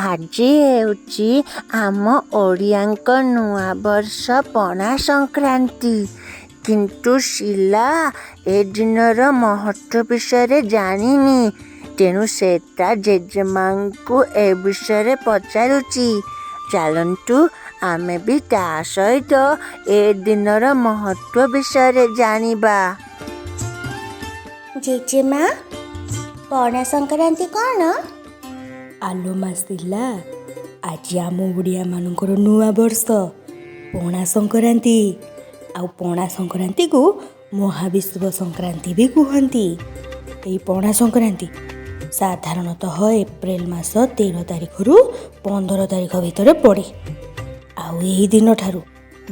ଆଜି ହେଉଛି ଆମ ଓଡ଼ିଆଙ୍କ ନୂଆବର୍ଷ ପଣା ସଂକ୍ରାନ୍ତି। କିନ୍ତୁ ଶିଲା ଏ ଦିନର ମହତ୍ତ୍ୱ ବିଷୟରେ ଜାଣିନି, ତେଣୁ ସେ ତା ଜେଜେମାଙ୍କୁ ଏ ବିଷୟରେ ପଚାରୁଛି। ଚାଲନ୍ତୁ, ଆମେ ବି ତା ସହିତ ଏ ଦିନର ମହତ୍ତ୍ୱ ବିଷୟରେ ଜାଣିବା। ଜେଜେମା, ପଣା ସଂକ୍ରାନ୍ତି କ'ଣ? ଆଲୋ ମା ଶିଲା, ଆଜି ଆମ ଓଡ଼ିଆମାନଙ୍କର ନୂଆ ବର୍ଷ ପଣା ସଂକ୍ରାନ୍ତି। ଆଉ ପଣା ସଂକ୍ରାନ୍ତିକୁ ମହାବିଷୁବ ସଂକ୍ରାନ୍ତି ବି କୁହନ୍ତି। ଏଇ ପଣା ସଂକ୍ରାନ୍ତି ସାଧାରଣତଃ ଏପ୍ରିଲ ମାସ 13 ତାରିଖରୁ 15 ତାରିଖ ଭିତରେ ପଡ଼େ। ଆଉ ଏହି ଦିନଠାରୁ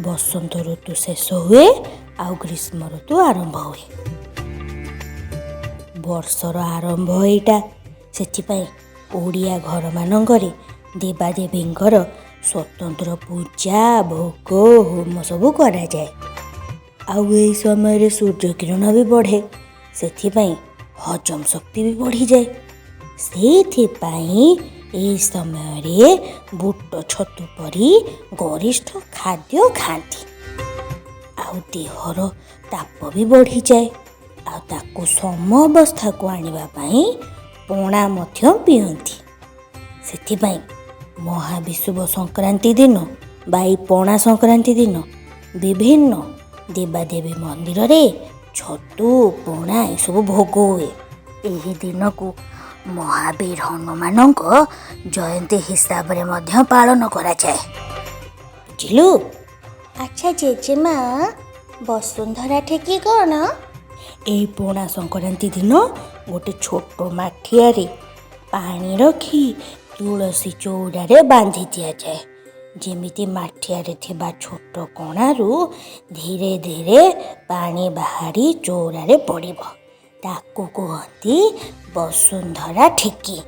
ବସନ୍ତ ଋତୁ ଶେଷ ହୁଏ ଆଉ ଗ୍ରୀଷ୍ମ ଋତୁ ଆରମ୍ଭ ହୁଏ। ବର୍ଷର ଆରମ୍ଭ ଏଇଟା। ସେଥିପାଇଁ ଓଡ଼ିଆ ଘରମାନଙ୍କରେ ଦେବାଦେବୀଙ୍କର ସ୍ୱତନ୍ତ୍ର ପୂଜା, ଭୋଗ, ହୋମ ସବୁ କରାଯାଏ। ଆଉ ଏହି ସମୟରେ ସୂର୍ଯ୍ୟକିରଣ ବି ବଢ଼େ, ସେଥିପାଇଁ ହଜମ ଶକ୍ତି ବି ବଢ଼ିଯାଏ। ସେଇଥିପାଇଁ ଏହି ସମୟରେ ବୁଟ ଛତୁ ପରି ଗରିଷ୍ଠ ଖାଦ୍ୟ ଖାଆନ୍ତି, ଆଉ ଦେହର ତାପ ବି ବଢ଼ିଯାଏ। ଆଉ ତାକୁ ସମ ଅବସ୍ଥାକୁ ଆଣିବା ପାଇଁ ପଣା ମଧ୍ୟ ପିଅନ୍ତି। ସେଥିପାଇଁ ମହାବିଷୁବ ସଂକ୍ରାନ୍ତି ଦିନ ବା ଏଇ ପଣା ସଂକ୍ରାନ୍ତି ଦିନ ବିଭିନ୍ନ ଦେବାଦେବୀ ମନ୍ଦିରରେ ଛତୁ ପଣା ଏସବୁ ଭୋଗ ହୁଏ। ଏହି ଦିନକୁ ମହାବୀର ହନୁମାନଙ୍କ ଜୟନ୍ତୀ ହିସାବରେ ମଧ୍ୟ ପାଳନ କରାଯାଏ, ବୁଝିଲୁ? ଆଚ୍ଛା ଜେଜେମା, ବସୁନ୍ଧରା ଠେକି କ'ଣ? ଏଇ ପଣା ସଂକ୍ରାନ୍ତି ଦିନ ଗୋଟେ ଛୋଟ ମାଠିଆରେ ପାଣି ରଖି ତୁଳସୀ ଚଉରାରେ ବାନ୍ଧି ଦିଆଯାଏ, ଯେମିତି ମାଠିଆରେ ଥିବା ଛୋଟ କଣାରୁ ଧୀରେ ଧୀରେ ପାଣି ବାହାରି ଚଉରାରେ ପଡ଼ିବ। ତାକୁ କୁହନ୍ତି ବସୁନ୍ଧରା ଠେକି।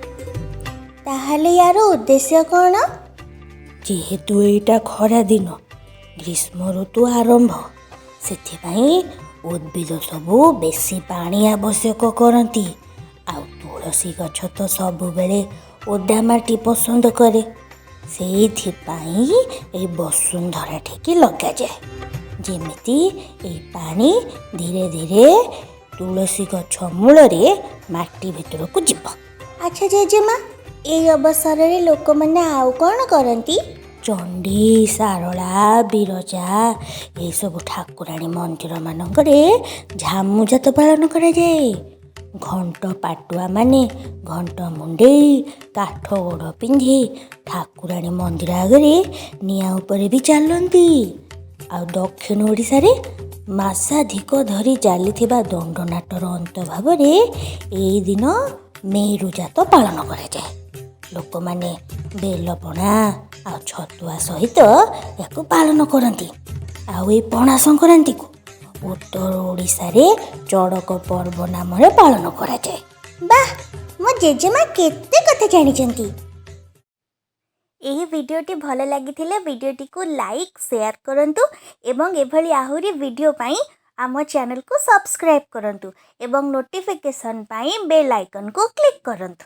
ତାହେଲେ ୟାର ଉଦ୍ଦେଶ୍ୟ କ'ଣ? ଯେହେତୁ ଏଇଟା ଖରା ଦିନ, ଗ୍ରୀଷ୍ମ ଋତୁ ଆରମ୍ଭ, ସେଥିପାଇଁ ଉଦ୍ଭିଦ ସବୁ ବେଶୀ ପାଣି ଆବଶ୍ୟକ କରନ୍ତି। ଆଉ ତୁଳସୀ ଗଛ ତ ସବୁବେଳେ ଓଦା ମାଟି ପସନ୍ଦ କରେ। ସେଇଥିପାଇଁ ଏଇ ବସୁନ୍ଧରା ଠେକି ଲଗାଯାଏ, ଯେମିତି ଏଇ ପାଣି ଧୀରେ ଧୀରେ ତୁଳସୀ ଗଛ ମୂଳରେ ମାଟି ଭିତରକୁ ଯିବ। ଆଚ୍ଛା ଜେଜେମା, ଏଇ ଅବସରରେ ଲୋକମାନେ ଆଉ କ'ଣ କରନ୍ତି? ଚଣ୍ଡୀ, ଶାରଳା, ବିରଜା ଏସବୁ ଠାକୁରାଣୀ ମନ୍ଦିରମାନଙ୍କରେ ଝାମୁଯାତ ପାଳନ କରାଯାଏ। ଘଣ୍ଟ ପାଟୁଆମାନେ ଘଣ୍ଟ ମୁଣ୍ଡେଇ କାଠ ଗୋଡ଼ ପିନ୍ଧି ଠାକୁରାଣୀ ମନ୍ଦିର ଆଗରେ ନିଆଁ ଉପରେ ବି ଚାଲନ୍ତି। ଆଉ ଦକ୍ଷିଣ ଓଡ଼ିଶାରେ ମାସାଧିକ ଧରି ଚାଲିଥିବା ଦଣ୍ଡନାଟର ଅନ୍ତ ଭାବରେ ଏଇ ଦିନ ମେରୁଜାତ ପାଳନ କରାଯାଏ। ଲୋକମାନେ ବେଲପଣା ଆଉ ଛତୁଆ ସହିତ ଏହାକୁ ପାଳନ କରନ୍ତି। ଆଉ ଏଇ ପଣା ସଂକ୍ରାନ୍ତିକୁ ଉତ୍ତର ଓଡ଼ିଶାରେ ଚଡ଼କ ପର୍ବ ନାମରେ ପାଳନ କରାଯାଏ। ବାଃ, ମୋ ଜେଜେମା କେତେ କଥା ଜାଣିଛନ୍ତି। ଏହି ଭିଡ଼ିଓଟି ଭଲ ଲାଗିଥିଲେ ଭିଡ଼ିଓଟିକୁ ଲାଇକ୍, ସେୟାର କରନ୍ତୁ ଏବଂ ଏଭଳି ଆହୁରି ଭିଡ଼ିଓ ପାଇଁ ଆମ ଚ୍ୟାନେଲକୁ ସବସ୍କ୍ରାଇବ୍ କରନ୍ତୁ ଏବଂ ନୋଟିଫିକେସନ୍ ପାଇଁ ବେଲ୍ ଆଇକନ୍କୁ କ୍ଲିକ୍ କରନ୍ତୁ।